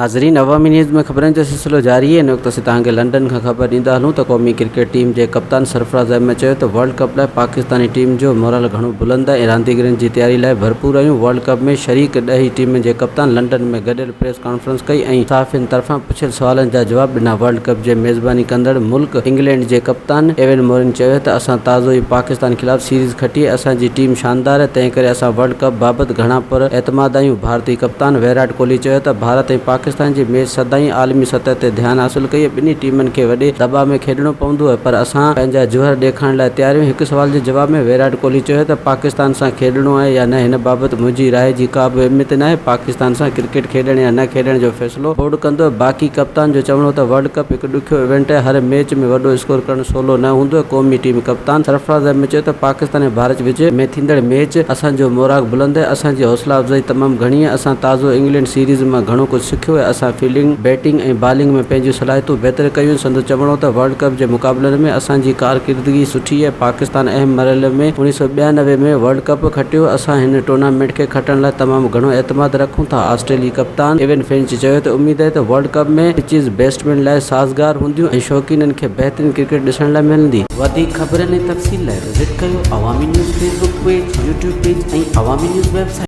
ناظرين عوامي نيوز ۾ خبرن جو سلسلو جاري آهي. هن وقت اسين توهان کي لنڊن کان خبر ڏيندا هلون ته قومي ڪرڪيٽ ٽيم جي ڪپتان سرفراز احمد چيو ته ورلڊ ڪپ لاء پاڪستاني ٽيم جو مورال گهڻو بلند آهي ۽ رانديگرن جي تياري لاء ڀرپور آهيون. ورلڊ ڪپ ۾ شريڪ ڏهه ئي ٽيمن جي ڪپتان لنڊن ۾ گڏيل پريس ڪانفرنس ڪئي ۽ صحافين طرفان پڇيل سوالن جا جواب ڏنا. ورلڊ ڪپ جي ميزباني ڪندڙ ملڪ انگلينڊ جي ڪپتان ايون مورين چيو ته اسان تازو ئي پاڪستان خلاف سيريز کٽي، اسان جي ٽيم شاندار آهي، تنهن ڪري اسان ورلڊ ڪپ بابت گهڻا پر اعتماد آهيون. ڀارتي ڪپتان ويراٽ ڪوهلي چيو ته ڀارت ۽ پاڪستان جي ميچ سدائين عالمي سطح تي ڌيان حاصل ڪئي، ٻنهي ٽيمن کي وڏي دٻاء ۾ کيڏڻو پوندو آهي پر اسان پنهنجا جوهر ڏيکارڻ لاء تيار آهيون. هڪ سوال جي جواب ۾ ويراٽ ڪوهلي چيو ته پاڪستان سان کيڏڻو آهي يا نه هن بابت منهنجي راء جي ڪا به اهميت ناهي، پاڪستان سان ڪرڪيٽ کيڏڻ يا نه کيڏڻ جو فيصلو بورڊ ڪندو. باقي ڪپتان جو چوڻ هو ته ورلڊ ڪپ هڪ ڏکيو ايونٽ آهي، هر ميچ ۾ وڏو اسڪور ڪرڻ سولو نه هوندو آهي. قومي ٽيم ڪپتان سرفراز احمد چيو ته پاڪستان ۽ ڀارت وچ ۾ ٿيندڙ ميچ اسان جو موراڳ بلند آهي، اسان جي حوصلا افزائي تمام گهڻي آهي، اسان تازو انگلينڊ سيريز مان گهڻو ڪجهه سکيو آهي، اسان فيلڊنگ، بيٽنگ ۽ بالنگ ۾ پنهنجون صلاحيتون بهتر ڪيون آهن. سندس چوڻ هو ته ورلڊ ڪپ جي مقابلن ۾ اسان جي ڪارڪردگي سٺي آهي، پاڪستان اهم مرحلي ۾ 1992 ۾ ورلڊ ڪپ کٽيو، اسان هن ٽورنامينٽ کي کٽڻ لاء تمام گهڻو اعتماد رکون ٿا. آسٽريلوي ڪپتان ايون فنچ چيو ته اميد آهي ته ورلڊ ڪپ ۾ پچز بيٽسمين لاء سازگار هونديون ۽ شوقينن کي بهترين ڪرڪيٽ ڏسڻ لاء ملندي. وڌيڪ خبرن ۽ تفصيل لاء وزٽ ڪيو Awami news Facebook page, YouTube page ۽ Awami news website.